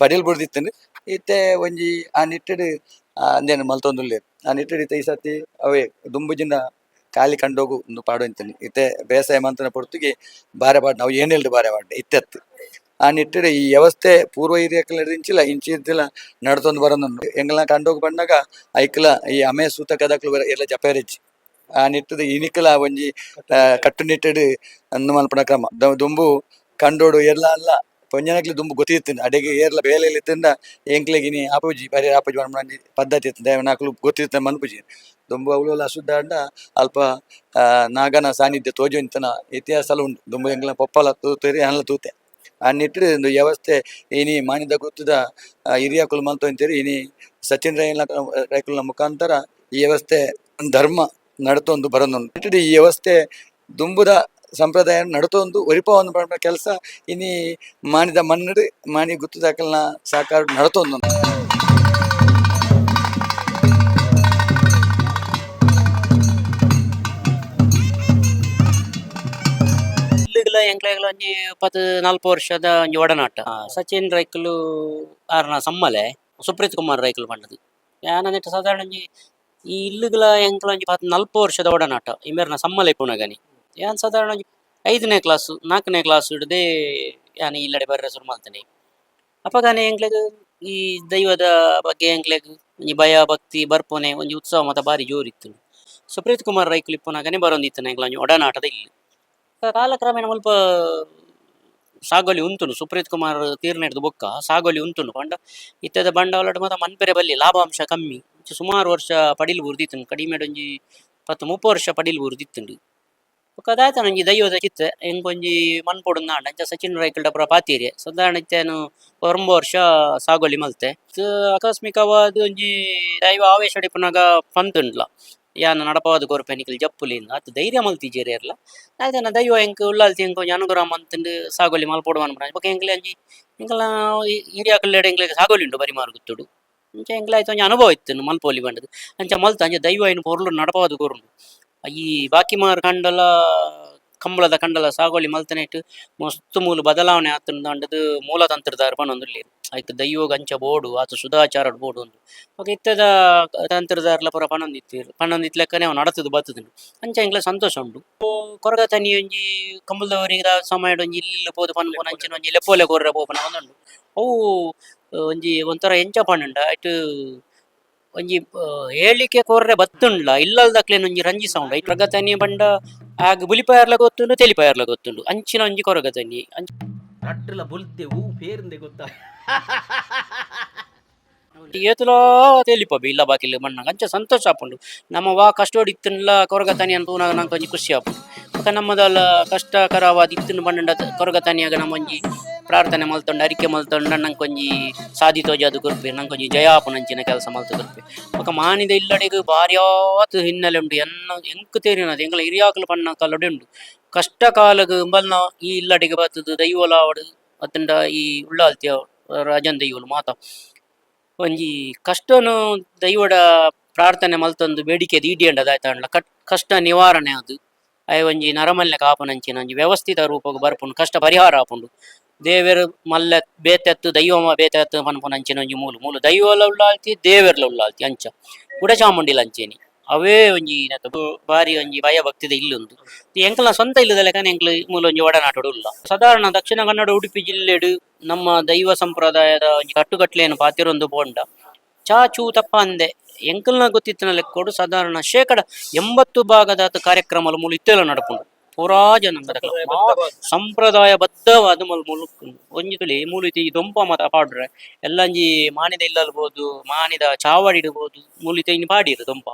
ಪಡಿಲ್ ಬುಡ್ದಿತ್ತುಂಡು. ಇತ್ತೆ ಒಂಜಿ ಆ ನಿಟ್ಟುಡ್ ಅಂದೇನು ಮಲ್ತೊಂದುಲ್ಲೆರ್. ಆ ನಿಟ್ಟುಡ್ ಇತ್ತೆ ಈ ಸರ್ತಿ ಅವೇ ದುಂಬುಜಿನ ಕಾಲಿ ಕಂಡೋಗು ಉಂದು ಪಾಡೊಂತಿನಿ. ಇತ್ತೆ ಬೇಸಾಯ ಮಂತನ ಪೊರ್ತುಗೆ ಬಾರೆ ಪಾಡ್ನ ಅವು ಏನೆಲ್ಡು ಬಾರೆ ಪಾಡ್ನ ಇತ್ತೆತ್ತು. ಆ ನಿಟ್ಟುಡ್ ಈ ವ್ಯವಸ್ಥೆ ಪೂರ್ವ ಹಿರಿಯಕ್ಲ ಇಂಚಿಲ ಇಂಚಿತ್ತಿಲ ನಡತೊಂದು ಬರೊಂದುಂಡು. ಎಂಕಲ್ನ ಕಂಡೋಗು ಪನ್ನಗ ಐಕ್ಲ ಈ ಅಮೆ ಸೂತಕದಕ್ಲು ಎಲ್ಲ ಜಪೇರೆಜ್ಜಿ. ಆ ನಿಟ್ಟುಡ್ ಇನಿಕ್ಲ ಒಂಜಿ ಕಟ್ಟುನಿಟ್ಟುಡ್ ಅಂದು ಮಲ್ಪುನ ಕ್ರಮ. ದುಂಬು ಕಂಡೋಡು ಏರ್ಲ ಅಲ್ಲ ಪೊಂಜನಕ್ಲೆ ದುಂಬು ಗೊತ್ತಿತ್ತಿಂಡ ಅಡೆಗೆ ಏರ್ಲ ಬೇಲೆ ಇತ್ತಿಂಡ ಎಂಕ್ಲೆಗ್ ಇನಿ ಆಪುಜಿ ಬರಿ ಆಪುಜಿ ಪನ್ಪುನ ಒಂಜಿ ಪದ್ಧತಿ ಇತ್ತು. ನಕುಲು ಗೊತ್ತಿತ್ತ ಮನ್ಪುಜಿ. ದುಂಬು ಅವ್ಲು ಅಶುದ್ಧ ಆಂಡ ಅಲ್ಪ ನಾಗನ ಸಾನ್ನಿಧ್ಯ ತೋಜೊಂತಿನ ಇತಿಹಾಸಲ ಉಂಡು. ದುಂಬು ಎಂಕ್ಲೆನ ಪೊಪ್ಪಲ ತೂತೆರ್ ಯಾನ್ಲ ತೂತೆ. ಆ ನಿಟ್ಟಿಡ್ ಉಂದು ವ್ಯವಸ್ಥೆ ಇನಿ ಮಾನಿದ ಗುತ್ತುದ ಹಿರಿಯಕುಲು ಮಲ್ತೊಂತೆರ್. ಇನಿ ಸಚಿನ್ ರೈ ರೈಕುಲ್ನ ಮುಖಾಂತರ ಈ ವ್ಯವಸ್ಥೆ ಧರ್ಮ ನಡತೊಂದು ಬರೊಂದುಂಡು. ನಿಟ್ಟಿಡ್ ಈ ವ್ಯವಸ್ಥೆ ದುಂಬುದ ಸಂಪ್ರದಾಯ ನಡತೊಂದು ಒರಿಪಾವೊಂದು ಪನ್ಪುನ ಕೆಲಸ ಇನಿ ಮಾನಿದ ಮಣ್ಣುಡು ಮಾನಿ ಗುತ್ತುದಕಲ್ನ ಸಹಕಾರ ನಡತೊಂದುಂಡು. ಇಲ್ಲುಗ್ಲ ಎಂಕ್ಲೆಗ್ಲ ಒಂಜಿ ಪತ್ ನಲ್ಪ ವರ್ಷದ ಒಂಜಿ ಒಡನಾಟ. ಸಚಿನ್ ರೈಕುಲು ಆರ್ನ ಸಮ್ಮಲೆ ಸುಪ್ರೀತ್ ಕುಮಾರ್ ರೈಕುಲು ಪಂಡದು ಯಾನ ನೆಟ್ ಸಾಧಾರಣ ಒಂಜಿ ಈ ಇಲ್ಲುಗ್ಲ ಎಂಕ್ಲ ಒಂಜಿ ಪತ್ ನಲ್ಪ ವರ್ಷದ ಒಡನಾಟ. ಇಮೇರ್ನ ಸಮ್ಮಲೆ ಪುನಗನಿ ಯಾನ್ ಸಾಧಾರಣ ಒಂಜಿ 5ನೇ ಕ್ಲಾಸ್ 4ನೇ ಕ್ಲಾಸ್ ಹಿಡ್ದೆ ಯಾನ್ ಇಲ್ಲಡೆ ಬರ್ರೆ ಶುರು ಮಲ್ತನೆ. ಅಪಗಾನೆ ಎಂಕ್ಲೆಗ್ ಈ ದೈವದ ಬಗ್ಗೆ ಎಂಕ್ಲೆಗ್ ಒಂಜಿ ಭಯ ಭಕ್ತಿ ಬರ್ಪೋನೆ ಒಂಜಿ ಉತ್ಸವ ಮತ ಬಾರಿ ಜೋರಿತ್ತು. ಸುಪ್ರೀತ್ ಕುಮಾರ್ ರೈಕುಲು ಇಪ್ಪುನಗನೆ ಬರೊಂದಿತ್ತನೆ ಎಂಕ್ಲ ಒಂಜಿ ಒಡನಾಟದ ಇಲ್ಲಿ. ಕಾಲಕ್ರಮೇಣ ಮುಲ್ಪ ಸಾಗೋಲಿ ಉಂತುಂಡು. ಸುಪ್ರೀತ್ ಕುಮಾರ್ ತೀರ್ನೆಡ್ದು ಬೊಕ್ಕ ಸಾಗೋಲಿ ಉಂತುಂಡು. ಪಂಡ ಇತ್ತದ ಬಂಡವಾಳಡ್ ಮಾತ ಮನ್ಪೆರೆ ಬಲ್ಲಿ ಲಾಭಾಂಶ ಕಮ್ಮಿ. ಸುಮಾರು ವರ್ಷ ಪಡಿಲ್ ಬೂರ್ದಿತ್ತುಂಡು, ಕಡಿಮೆ ಒಂಜಿ 10-30 ವರ್ಷ ಪಡಿಲ್ ಬೂರ್ದಿತ್ತುಂಡು. ಬೊಕ್ಕ ಅದಾಯ್ತಾನ ಒಂಜಿ ದೈವದ ಚಿತ್ತೆ ಎಂಕೊಂಜಿ ಮನ್ಪೊಡುಂದಾಂಡ ಅಂಚ ಸಚಿನ್ ರೈಕುಲ್ಡ ಪೂರ ಪಾತೀರೆ ಸಾಧಾರಣ ಇತ್ತೇನು 9 ವರ್ಷ ಸಾಗೋಲಿ ಮಲ್ತೆ. ಆಕಸ್ಮಿಕವಾದ ಒಂಜಿ ದೈವ ಆವೇಶ ಇಪ್ಪುನಗ ಪಂತುಂಡ್ಲ ಯಾನ್ ನಡಪವಾದ ಕೊರ್ಪೆ ನಿಕಲ್ ಜಪ್ಪುಲಿಂದ ಅತ್ ಧೈರ್ಯ ಮಲ್ತಿಜೆರ್ ಏರ್ಲ. ಆಯ್ತಾನ ದೈವ ಎಂಕ್ ಉಳ್ಳಾಲ್ತಿ ಎಂಕ್ ಒಂಜಿ ಅನುಗ್ರಹ ಮಂತುಂಡು ಸಾಗೋಲಿ ಮಲ್ಪೊಡು ಪನ್ಪುನ. ಬೊಕ್ಕ ಎಂಕ್ಲೆ ಒಂಜಿ ಎಂಕಲ್ನ ಹಿರಿಯಾಕುಲೆಡ್ ಎಂಕ್ಲೆಗ್ ಸಾಗೋಲಿ ಉಂಡು ಬರಿಮಾರು ಗುತ್ತುಡು. ಅಂಚ ಎಂಕ್ಲೆ ಆಯ್ತು ಒಂಜಿ ಅನುಭವ ಇತ್ತು ಮಲ್ಪೊಲಿ ಪಂಡುದು. ಅಂಚ ಮಲ್ತ ಅಂಚ ದೈವ ಐನ್ ಪೊರ್ಲು ನಡಪವಾದ ಕೊರುಂಡು. ಈ ಬಾಕಿಮಾರ್ ಕಂಡಲ ಕಂಬಳದ ಕಂಡಲ ಸಾಗೋಲಿ ಮಲ್ತನೇಟ್ ಮಸ್ತ್ ಮೂಲು ಬದಲಾವಣೆ ಆತುಂಡು ಅಂಡದು ಮೂಲ ತಂತ್ರದಾರ್ ಪನೊಂದುಲ್ಲೆರ್. ಐಕ್ ದೈವಗ್ ಅಂಚ ಬೋಡು ಆತ ಸುಧಾಚಾರಡ್ ಬೋಡು ಉಂದು. ಬೊಕ ಇತ್ತೆದ ತಂತ್ರದಾರ್ಲ ಪೂರ ಪನೊಂದಿತ್ತೆರ್ ಪನೊಂದಿತ್ತ್ ಲೆಕ್ಕನೆ ಅವು ನಡತುದು ಬತ್ತುದುಂಡು. ಅಂಚ ಎಂಕ್ಲೆ ಸಂತೋಷ ಉಂಡು. ಕೊರಗ ತನಿ ಒಂಜಿ ಕಂಬುಲದವರಿಗೆ ಸಮಯಡ್ ಒಂಜಿ ಇಲ್ಲ್ ಪೋದು ಪನ್ಪುನ ಅಂಚಿನ ಒಂಜಿ ಲೆಪ್ಪೋಲೆ ಕೊರ್ರೆ ಪೋಪುನ ಒಂದುಂಡು. ಅವು ಒಂಜಿ ಒಂಥರ ಎಂಚ ಪಂಡ ಐಟ್ ಒಂಜಿ ಹೇಳಿಕೆ ಕೊರ್ರೆ ಬತ್ತುಂಡ್ಲ ಇಲ್ಲಲ್ದಕ್ಲೆನ ಒಂಜಿ ರಂಜಿಸವುಂಡು. ಐಟ್ ಕೊರಗ ತನಿ ಪಂಡ ಆಗ್ ಬುಲಿಪಾಯರ್ಲ ಗೊತ್ತುಂಡು ತೆಲಿಪಾಯರ್ಲ ಗೊತ್ತುಂಡು ಅಂಚಿನ ಒಂಜಿ ಕೊರಗ ತನಿ. ರಡ್ಡುಲ ಬೊಲ್ತೆ ಹೂ ಪೇರಿಂದೆ ಗೊತ್ತಾ. ಏತುಲಾ ತೆಲಿಪಬಿ ಇಲ್ಲ ಬಾಕಿಲ್ ಮಣ್ಣಾಗ ಅಂಚ ಸಂತೋಷ ಆಪುಂಡು. ನಮ್ಮ ವಾ ಕಷ್ಟೋಡು ಇತ್ತುಂಡ್ಲ ಕೊರಗ ತನಿ ಅಂತ ತೂನಗ ನಂಗೆ ಒಂಜಿ ಖುಷಿ ಆಪುಂಡು. ಬೊಕ ನಮ್ಮದಲ್ಲ ಕಷ್ಟಕರವಾದ ಇತ್ತುಂಡು ಪಂಡ ಕೊರಗ ತನಿಯಾಗ ನಮ್ಮ ಒಂಜಿ ಪ್ರಾರ್ಥನೆ ಮಲ್ತೊಂಡು ಅರಿಕೆ ಮಲ್ತೊಂಡು ನಂಗೆ ಒಂಜಿ ಸಾದಿ ತೋಜಾದ್ ಕೊರ್ಪೆ ನಂಗೆ ಒಂಜಿ ಜಯ ಆಪುನಂಚಿನ ಕೆಲಸ ಮಲ್ತು ಕೊರ್ಪೆ. ಬೊಕ ಮಾನಿದ ಇಲ್ಲಡೆಗ್ ಬಾರ್ಯಾತ್ ಹಿನ್ನೆಲೆ ಉಂಡು. ಎನ್ನ ಎಂಕ್ ತೆರಿನದು ಎಂಕಲ ಹಿರಿಯಾಕುಲು ಪನ್ನ ಕಾಲೊಡೆ ಉಂಡು. ಕಷ್ಟ ಕಾಲಗ್ ಉಂಬಲ್ನ ಈ ಇಲ್ಲಡೆಗ್ ಬತ್ತುದು ದೈವೊಲಾವಡ್ ಅತ್ತುಂಡ ಈ ಉಳ್ಳಾಲ್ತಿಯ ರಾಜನ್ ದೈವೊಲು ಮಾತ ಒಂಜಿ ಕಷ್ಟನು ದೈವಡ ಪ್ರಾರ್ಥನೆ ಮಲ್ತೊಂದು ಬೇಡಿಕೆ ದೀಡಿಯಂಡ ದಾಯ್ತಾಂಡ್ಲ ಕಷ್ಟ ನಿವಾರಣೆ ಅದು ಅಯ್ ಒಂಜಿ ನರಮಲ್ಯ ಕಾಪುನಂಚಿನ ಒಂಜಿ ವ್ಯವಸ್ಥಿತ ರೂಪಗ್ ಬರ್ಪುಂಡು, ಕಷ್ಟ ಪರಿಹಾರ ಆಪುಂಡು. ದೇವೆರ್ ಮಲ್ಲ ಬೇತೆತ್ತು ದೈವಮ ಬೇತೆತ್ತು ಪನ್ಪುನಂಚಿನ ಒಂಜಿ ಮೂಲು ಮೂಲು ದೈವಲ ಉಳ್ಳಾಲ್ತಿ ದೇವೆರ್ಲ ಉಳ್ಳಾಲ್ತಿ ಅಂಚ ಗುಡಚಾಮುಂಡಿಲ ಅಂಚೇನಿ ಅವೇ ಒಂಜಿ ಬಾರಿ ಒಂಜಿ ಭಯ ಭಕ್ತಿದ ಇಲ್ಲುಂದು. ಎಂಕಲ್ನ ಸ್ವಂತ ಇಲ್ಲದ ಲೆಕ್ಕನೆ ಎಂಕ್ಲು ಮೂಲ ಒಂಜಿ ಒಡನಾಟಡು ಉಲ್ಲ. ಸಾಧಾರಣ ದಕ್ಷಿಣ ಕನ್ನಡ ಉಡುಪಿ ಜಿಲ್ಲೆಡು ನಮ್ಮ ದೈವ ಸಂಪ್ರದಾಯದ ಒಂಜಿ ಕಟ್ಟುಕಟ್ಲೆಯನ್ನು ಪಾತಿರೊಂದು ಪೋಂಡ ಚಾ ಚೂ ತಪ್ಪ ಅಂದೆ ಎಂಕಲ್ನ ಗೊತ್ತಿತ್ತಿನ ಲೆಕ್ಕೋಡು ಸಾಧಾರಣ 80% ಭಾಗದಾತ ಕಾರ್ಯಕ್ರಮಲು ಮೂಲು ಇತ್ತೆಲ ನಡಪುಂಡು. ಪೂರಾ ಜನಾಂಗದಕುಲು ಸಂಪ್ರದಾಯಬದ್ಧವಾದ ಮೂಲು ಮೂಲು ಒಂಜಿ ತುಳಿ ಮೂಲು ಇತ್ತೆ ಈ ದೊಂಪ ಮಾತ ಪಾಡ್ರೆ ಎಲ್ಲಂಜಿ ಮಾನಿದ ಇಲ್ಲಲ್ಬೋದು, ಮಾನಿದ ಚಾವಡಿ ಇಡ್ಬೋದು. ಮೂಲು ಇತ್ತೆ ಇನ್ನು ಪಾಡಿರು ದೊಂಪ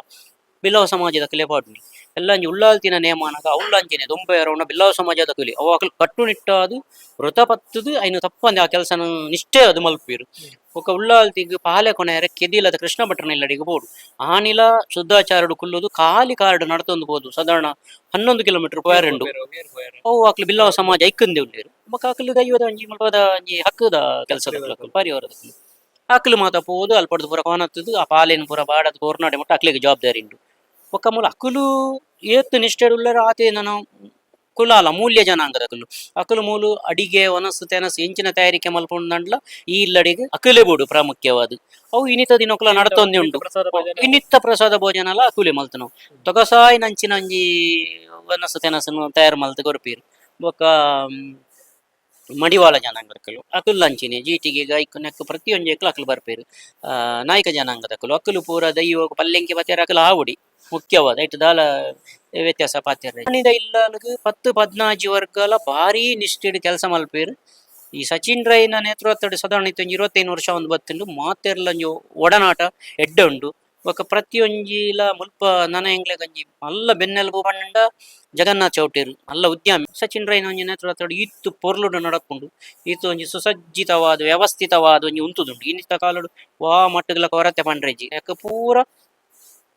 ಬಿಲ್ಲವ ಸಮಾಜದ ಕಲೆ ಪಾಡ್ನಿ ಎಲ್ಲಂಜಿ ಉಳ್ಳಾಲ್ತಿನ ನೇಮಾನಗ ಅವ್ಲಂಚಿನೆ ದೊಂಪ ಎರವಣ ಬಿಲ್ಲವ ಸಮಾಜದ ಕಲಿ ಅವು ಅಕಲ್ ಕಟ್ಟುನಿಟ್ಟಾದು ವ್ರತ ಪತ್ತದು ಐನು ತಪ್ಪಂದೆ ಆ ಕೆಲಸನ ನಿಷ್ಠೆ ಅದು ಮಲ್ಪೀರು. ಬೊಕ ಉಳ್ಳಾಲ್ತಿಗ್ ಪಾಲೆ ಕೊನೆಯರೆ ಕೆದಿಲದ ಕೃಷ್ಣ ಭಟ್ರನ ಇಲ್ಲಡಿಗೆ ಬೋಡು ಆನಿಲ ಶುದ್ಧಾಚಾರಡು ಕುಲ್ಲುದು ಖಾಲಿ ಕಾರ್ಡ್ ನಡತೊಂದು ಪೋದು ಸಾಧಾರಣ 11 ಕಿಲೋಮೀಟರ್ ಪೋಯರೆಂಡು. ಅವು ಅಕ್ಲು ಬಿಲ್ಲವ ಸಮಾಜ ಐಕ್ಕಂದೆ ಉಲ್ಲೇರು. ಬೊಕ ಅಕ್ಲು ದೈವದ ಒಂಜಿ ಮುಲ್ಪದ ಒಂಜಿ ಹಕ್ಕುದ ಕೆಲಸದ ಪರಿವಾರದಕುಲು ಅಕ್ಲು ಮಾತ ಪೋದು ಅಲ್ಪಡ್ದು ಪೂರ ಕೋನತ್ತದು ಆ ಪಾಲೆನ್ ಪೂರ ಬಾಡದ್ ಕೋರ್ನಾಡೆ ಮುಟ್ಟ ಅಕ್ಲೆಗ್ ಜವಾಬ್ದಾರಿ ಉಂಡು. ಬೊಕ ಮೂಲು ಅಕುಲು ಏತ್ ನಿಷ್ಠೆಡ್ ಉಲ್ಲೆರ್ ಆತೆ ನನ ಕುಲಾಲ ಮೂಲ್ಯ ಜನಾಂಗದಕುಲು ಅಕುಲು ಮೂಲು ಅಡಿಗೆ ಒನಸು ತೆನಸು ಎಂಚಿನ ತಯಾರಿಕೆ ಮಲ್ಪುಂಡಂಡ್ಲ ಈ ಇಲ್ಲಡಿಗೆ ಅಕುಲೆ ಬೋಡು ಪ್ರಾಮುಖ್ಯವಾದ ಅವು ಇನ್ನಿತ ದಿನಕುಲ ನಡತೊಂದೆ ಉಂಡು. ಇನ್ನಿತ್ತ ಪ್ರಸಾದ ಭೋಜನಲ ಅಕುಲೆ ಮಲ್ತನವು ತೊಗಸಾಯಿ ನಂಚಿನ ಒಂಜಿ ಒನಸು ತೆನಸುನು ತಯಾರು ಮಲ್ತ್ ಕೊರ್ಪೀರು. ಬೊಕ ಮಡಿವಾಳ ಜನಾಂಗದಕುಲು ಅಕುಲು ಅಂಚಿನೆ ಜೀಟಿಗೆ ಗೈಕ್ ನೆಕ್ ಪ್ರತಿಯೊಂಜೆಕ್ಲು ಅಕುಲು ಬರ್ಪೇರು. ನಾಯಕ ಜನಾಂಗದಕುಲು ಅಕುಲು ಪೂರ ದೈವ ಪಲ್ಲೆಂಕಿ ಬತ್ತೇರ್ ಅಕುಲು ಆವೊಡಿ ಮುಖ್ಯವಾದ ಐಟ್ ದಾಲ ವ್ಯತ್ಯಾಸ ಪಾತೆರ ಇಲ್ಲಗ್ 10 14 ವರ್ಗಲ ಭಾರಿ ನಿಷ್ಠೆಡ್ ಕೆಲಸ ಮಲ್ಪೇರು. ಈ ಸಚಿನ್ ರೈನ ನೇತೃತ್ವಡ್ ಸಾಧಾರಣ ಇತ್ತೆ ಒಂಜಿ 25 ವರ್ಷ ಒಂದು ಬತ್ತುಂಡು. ಮಾತೆರ್ಲ ಒಂಜಿ ಒಡನಾಟ ಎಡ್ಡೆ ಉಂಡು. ಬೊಕ ಪ್ರತಿಯೊಂಜಿಲ ಮುಲ್ಪ ನನ ಎಂಕ್ಲೆಗ್ ಒಂಜಿ ಮಲ್ಲ ಬೆನ್ನೆಲುಬು ಪಂಡ ಜಗನ್ನಾಥ್ ಚೌಟೇರು ಮಲ್ಲ ಉದ್ಯಮಿ. ಸಚಿನ್ ರೈನ ಒಂಜಿ ನೇತೃತ್ವಡ್ ಇತ್ತು ಪೊರ್ಲುಡು ನಡಪುಂಡು. ಇತ್ತು ಒಂಜಿ ಸುಸಜ್ಜಿತವಾದ ವ್ಯವಸ್ಥಿತವಾದ ಒಂಜಿ ಉಂತುದುಂಡು. ಇನ್ನಿತ್ತ ಕಾಲಡು ವಾ ಮಟ್ಟುಗಳ ಕೊರತೆ ಪಂಡ್ರೆಜ್ಜಿ ಯಾಕ ಪೂರ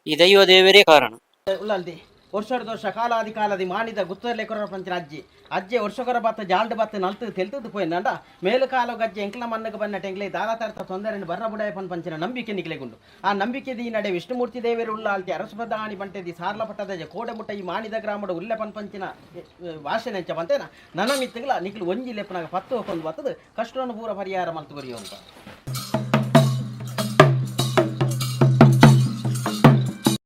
ಈ ದೈವ ದೇವರೇ ಕಾರಣ. ಉಳ್ಳಲ್ದಿ ವರ್ಷದ ವರ್ಷ ಕಾಲಾದಿ ಕಾಲಾದಿ ಮಾನಿದ ಗುತ್ತರ್ಲೆ ಕೊರ ಪಂಚಿನ ಅಜ್ಜಿ ಅಜ್ಜೆ ವರ್ಷಕೊರ ಬತ್ತ ಜಾಲ್ಡ್ ಬತ್ತ ನಲ್ತು ತೆಲ್ತದ್ದು ಪೋಯಿನಂಡ ಮೇಲು ಕಾಲು ಗಜ್ಜೆ ಎಂಕ್ಲ ಮಣ್ಣಗೆ ಬನ್ನ ಟೆಂಗ್ಲೆ ದಾಲ ತರ್ತ ತೊಂದರೆಯನ್ನು ಬರ್ರ ಬುಡಾಯ ಪನ್ ಪಂಚಿನ ನಂಬಿಕೆ ನಿಕ್ಲೆಗುಂಡು. ಆ ನಂಬಿಕೆ ದೀ ನಡೆ ವಿಷ್ಣುಮೂರ್ತಿ ದೇವರು ಉಳ್ಳಾಲ್ತಿ ಅರಸುಪ್ರಧಾನಿ ಬಂಟೆದಿ ಸಾರ್ಲ ಪಟ್ಟದ ಕೋಡೆ ಮುಟ್ಟ ಈ ಮಾನಿದ ಗ್ರಾಮದ ಉಲ್ಲೆ ಪನ್ ಪಂಚಿನ ಭಾಷೆ ನೆಂಚ ಬಂತೇನ ನನ್ನ ಮಿತ್ತುಗಳ ನಿಕ್ಲು ಒಂಜಿ ಲೆಪ್ಪನಾಗ ಪತ್ತು ಹೋಗೊಂದು ಬತ್ತದು ಕಷ್ಟವನ್ನು ಪೂರ ಪರಿಹಾರ ಮಲ್ತು ಕೊರಿಯೋ ಅಂತ.